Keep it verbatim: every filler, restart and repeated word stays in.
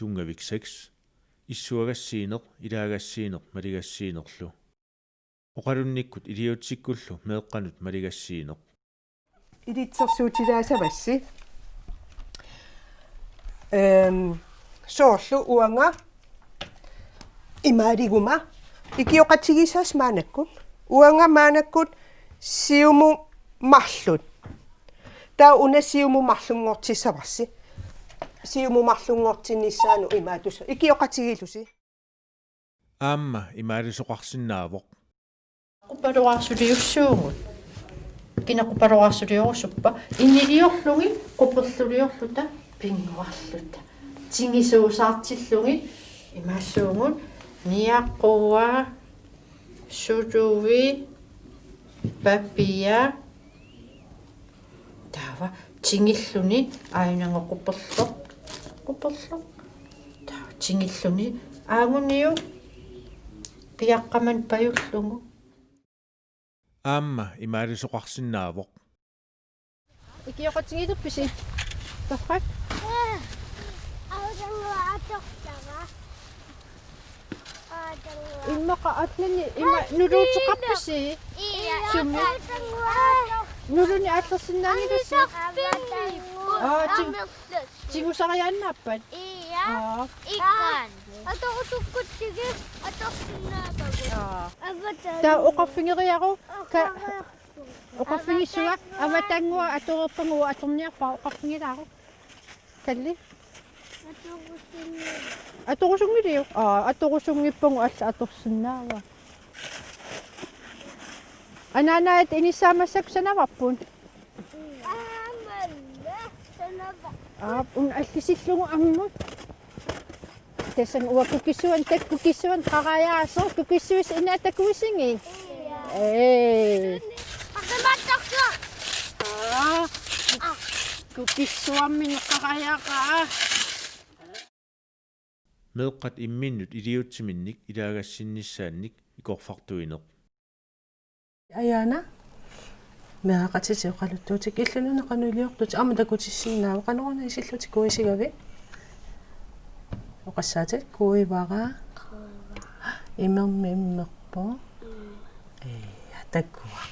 Tunngavik seks. Issuagassiineq, ilaagassiineq, maligassiinerlu. Oqalunnikkut iliuutsikkullu meeqqanut maligassiineq. Ilitsersuutilaassavassi. Ehm, soorlu uanga imaaliguma ikioqatigiissavarsi maannakkut. Uanga maannakkut siumut marluk. Taava una siumut marlunngortissavarsi. Siumut marlunngortinnissaanut imaattussaq. Ikioqatigiillusi. Aamma imaalisoqarsinnaavoq. Qupaloraarsuliussuugut. Kina qupaloraarsuliorusuppa? Iniliorlugit quperluliorluta pinnguarluta. Tingisuusaartillugit imaalluugut niaqua, suluvi, papia, taava tingilluni aajuna quperloq, quperloq. Taava tingilluni aaguniuk piaqqamani pajullugu. Aamma imaalisoqarsinnaavoq. Ikioqatigiilerpisi? Torrak? Immaqa aatnani ima nuluuteqarpisi? Sumi? Nuluni aallersinnaanngilasi? Aa, ti-, tigusariaannaappat? Aa. Atorusukkutsigit atorsinnaavagut. Aa. Taava oqarfigeriaruk ka-, oqarfigissuaq avatannguaq atoreerpagu atorniarpara oqarfigilaaruk. Kalli? Atorusunngiliuk? Aa, atorusunngippagu alla atorsinnaavara. Anaanaat inissaa massakkut sanavarput? Aap, una allisillugu ammut. Tassani uanga kukissuani, taakku kukissuani qarajaasoq, kukissuisa inaa takuisigit? Ee. Aa, kukissuarmik qarajaqaa. Meeqqat imminnut iliuutsiminnik ilaagassinnissaannik ikorfartuineq. Ajaana. Meeraqatitit oqaluttuutit illunut qanoq iliortut aamma takutissinnaava, qanoruna isillutit kuisigavit? Oqassaatit kuivara. Imermik immerpoq. Ee, takuarpoq.